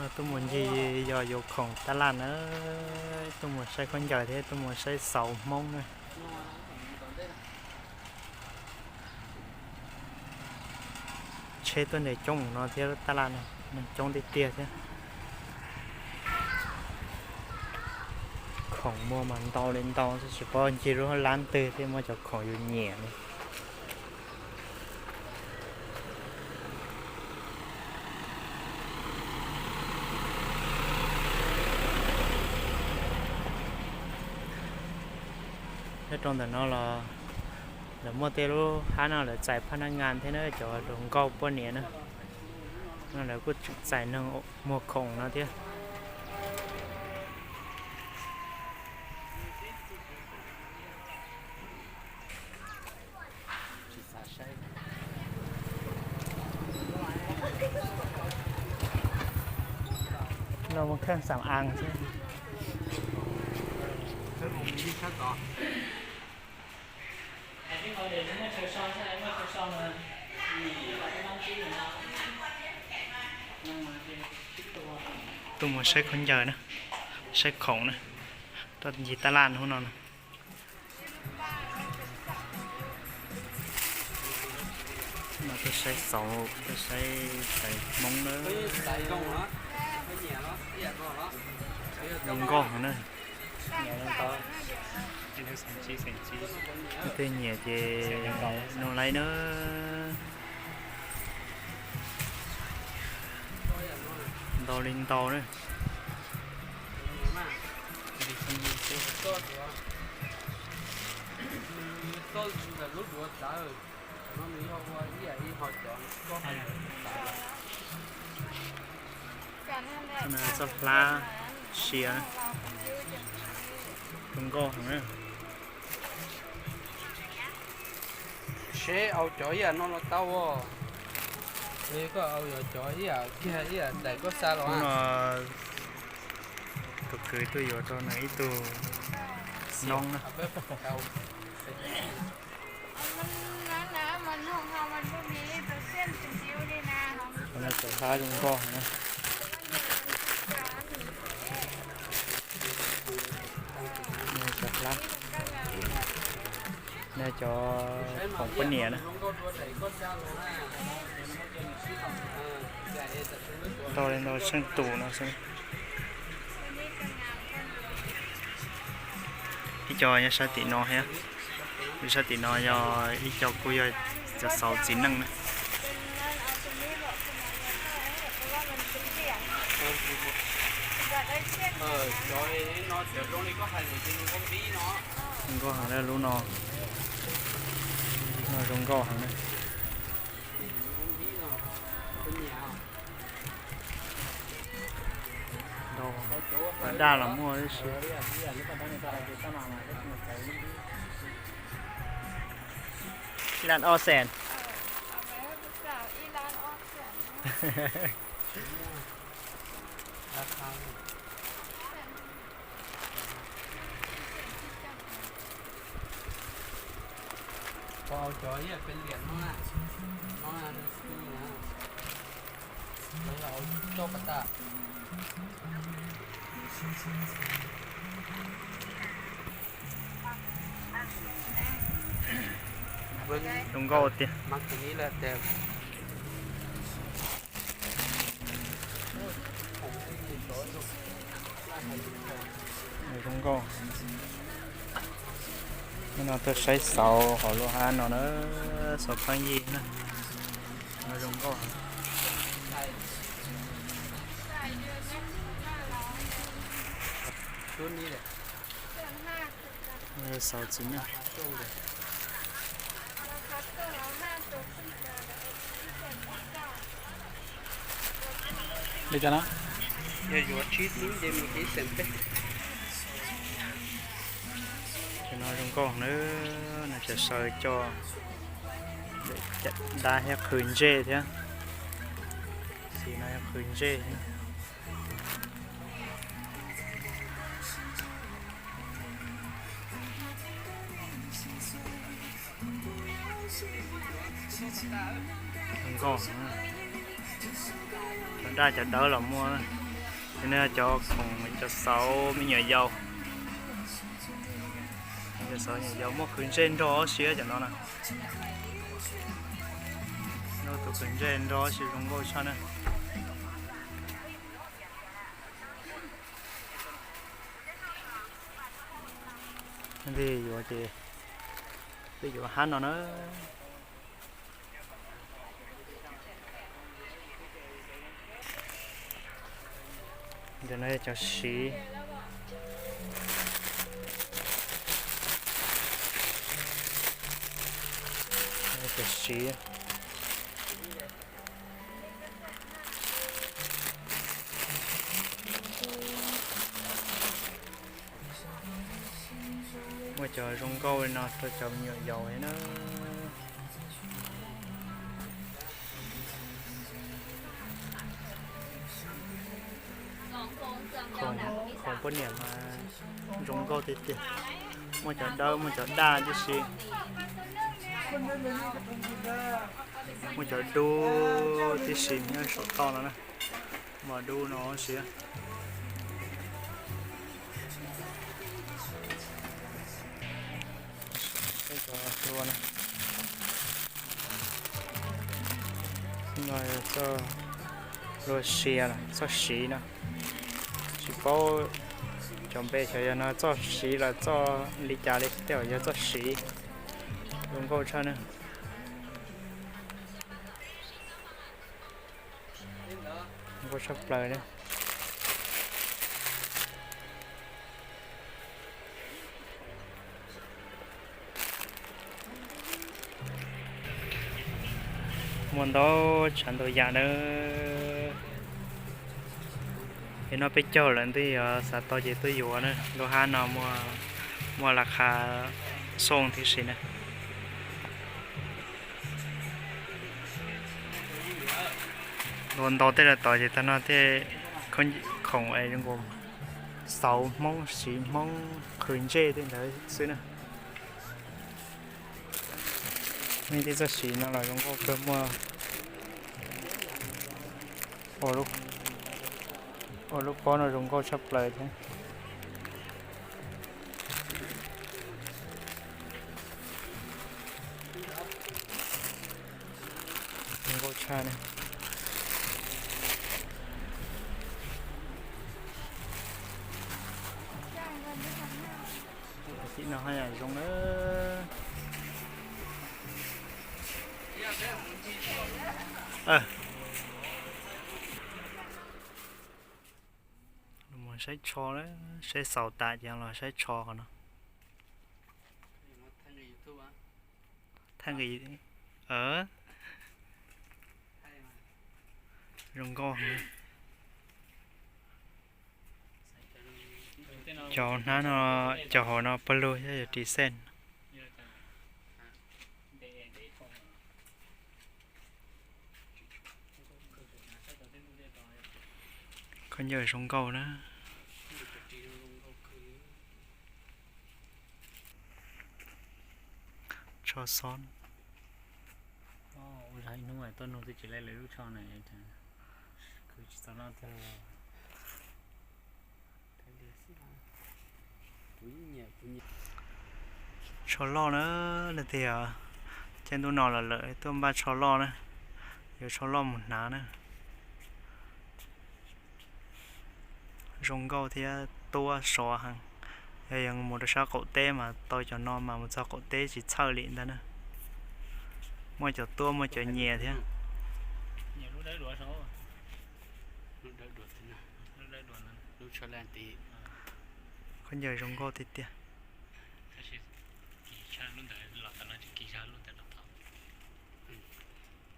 Tuaj mus ncig yog yuav khoom taj laj na, tuaj mus saib khaub ncaws thiab tuaj mus saib xauv Hmoob na. Tsheb tuaj nres coob no thiab, taj laj no neeg coob tiag tiag thiab. Khoom muag mas ntau li ntau, tsis paub ncig lub lab twg thiab muaj cov khoom yus nyiam li. Nyob rau ntawm no los lawv muaj tej lub hab no lawv txais phaj nab ngas thiab na, cov hluas nkauj poj niam na. No lawv kuj tseem txais neeg muag khoom no thiab. No mus kheej xam as xwb. Tuaj mus saib khaub ncaws na, saib khoom na, tuaj ncig taj laj hnub no na. No tuaj saib xauv, tuaj saib xauv Hmoob na. Zoo nkauj heev na. Leej twg nyiam ces nug laib na. Ntau li ntau na. Txoj hlab sia zoo nkauj heev na. Seb au cov ib yam no los tau. Koj au cov ib yam kiag ib yam daim koj xa los. Tus kwv tuaj yuav rau nws ib tug noob na. Cov no cov hlab zoo nkauj na. Cov hlab, cov khoom poj niam na. Ntau li ntau tsheej tus no xwb. Ib co nyob sab tim no thiab. Nyob sab tim no yog ib co kuj yog cov xauv txiv neej na. Zoo nkauj heev na lub no. No zoo nkauj heev na. Ntau, daj los muaj ib si. Ib lab ob xees. Cov ib yam pes liam no na, no na, no na, coj pas tas. Zoo nkauj tiag. Zoo nkauj. Hnub no tuaj saib xauv hauv lub hab no na, xauv pheej yig na. No zoo nkauj. Xauv txiv neej. Li cas no? Yog yuav tsib tib nce mus ib xees peb. Cov no zoo nkauj na, no cov saw coj dab thiab qhwv ntsej thiab. Xim no yog qhwv ntsej thiab. Zoo nkauj, cov daj cov dawb los muaj. No cov khoom cov xauv me nyuam yaus, cov xauv me nyuam yaus muaj khwv ntsej nrog siab cov no na. Tus khwv ntsej nrog siab zoo nkauj tshaj na. Tej yuav ces tej yuav hab no na. Ntawm no yog cov siv, cov siv. Muaj cov zoo nkauj li no rau cov me nyuam yaus thiab na. Khoom poj niam mas zoo nkauj tiag tiag. Muaj cov dawb muaj cov daj tib si. Muaj cov dub tib si nyob saum toj no na. Mas dub no siab. Hlua no, hlua siav, txoj siv no. Tsis paub cov npe xyov yog no txoj siv los txoj li cas li, tej zaum yog txoj siv. Zoo nkauj tshaj na. Nkauj tshaj plaws na. Muaj ntau tsav ntau yam na. Es no peb caug lawm, ntuj yog xav tau ces tuaj yuav na. Lub hab no muaj, muaj las khas xoo tib si na. Luag ntaus tej lawm tod ces tag no tej khoom es zoo nkaus xauv Hmoob, siv Hmoob, qhwv ntsej tej ntawd xwb na. Nej tej txoj siv no los zoo nkauj kawg, muaj ua lub pob no zoo nkauj tshaj plaws thiab. Zoo nkauj tshaj ne. Tim no haj yam zoo na. Saib tsho, saib xaus tas ces los saib tsho qhov no. Thaij nqis, zoo nkauj heev. Cov hnab no, cov hauv no pawg lug yog yog ris xej. Khaub ncaws zoo nkauj na. Tsho xob. Hnub tuaj nug twb tsis laij lwm lub tsho na. Tsho loj na, leej twg yog caij ntuj no los lawm tuaj npaj tsho loj na, yuav tsho loj mus hnav na. Zoo nkauj thiab tuab sov heev. Yog yuav mus rau sab qaum teb mas tau cov no mas mus txog qaum teb tsis txhawj li ntag na. Muaj cov tuab muaj cov nyias thiab. Khaub ncaws zoo nkauj tiag tiag.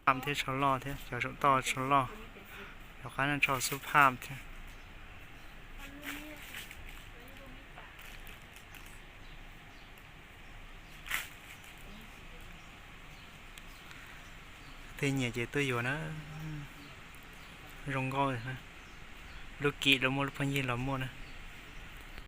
Phaj thiab tsho loj thiab, cov saum toj tsho loj, cov qab no tsho xub phaj thiab. Tej nyiam ces tuaj yuav na, zoo nkauj. Lub kim los muaj, lub phooj ywg los muaj na.